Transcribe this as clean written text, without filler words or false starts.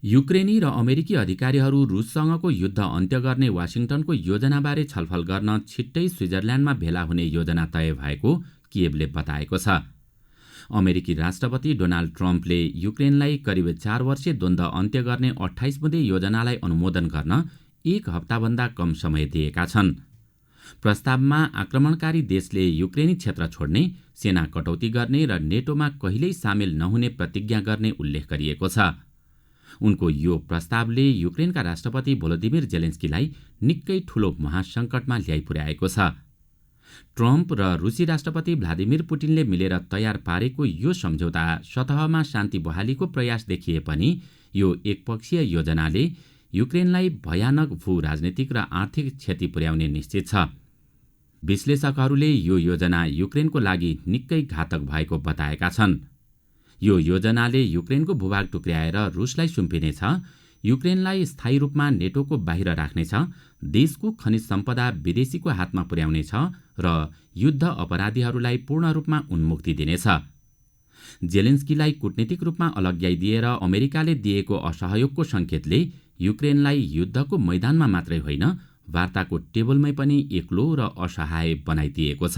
युक्रेनी र अमेरिकी अधिकारीहरू रुससँगको युद्ध अन्त्य गर्ने वाशिङटनको योजनाबारे छलफल गर्न छिट्टै स्विजरल्यान्डमा भेला हुने योजना तय भएको किएभले बताएको छ। अमेरिकी राष्ट्रपति डोनाल्ड ट्रम्पले युक्रेनलाई करिब 4 वर्षे द्वन्द्व अन्त्य गर्ने 28 बुँदे योजनालाई अनुमोदन गर्न एक हप्ताभन्दा कम समय दिएका छन्। प्रस्तावमा आक्रमणकारी देशले युक्रेनी क्षेत्र छोड्ने, सेना कटौती गर्ने र नेटोमा कहिल्यै सामेल नहुने प्रतिज्ञा गर्ने उल्लेख गरिएको छ। उनको यो प्रस्तावले युक्रेनका राष्ट्रपति भोलोदिमिर जेलेन्स्कीलाई निकै ठूलो महासंकटमा ल्याइपुर्याएको छ। ट्रम्प र रुसी राष्ट्रपति भ्लादिमिर पुटिनले मिलेर तयार पारेको यो सम्झौता सतहमा शान्ति बहालीको प्रयास देखिए पनि यो एकपक्षीय योजनाले युक्रेनलाई भयानक भू राजनीतिक र आर्थिक क्षति पुर्याउने निश्चित छ। विश्लेषकहरूले यो योजना युक्रेनको लागि निकै घातक भएको बताएका छन्। यो योजनाले युक्रेनको भूभाग टुक्र्याएर रुसलाई सुम्पिनेछ, युक्रेनलाई स्थायी रूपमा नेटोको बाहिर राख्नेछ, देशको खनिज सम्पदा विदेशीको हातमा पुर्याउनेछ र युद्ध अपराधीहरूलाई पूर्ण रूपमा उन्मुक्ति दिनेछ। जेलेन्स्कीलाई कूटनीतिक रूपमा अलग्याइदिएर अमेरिकाले दिएको असहयोगको संकेतले युक्रेनलाई युद्धको मैदानमा मात्रै होइन, वार्ताको टेबलमै पनि एक्लो र असहाय बनाइदिएको छ।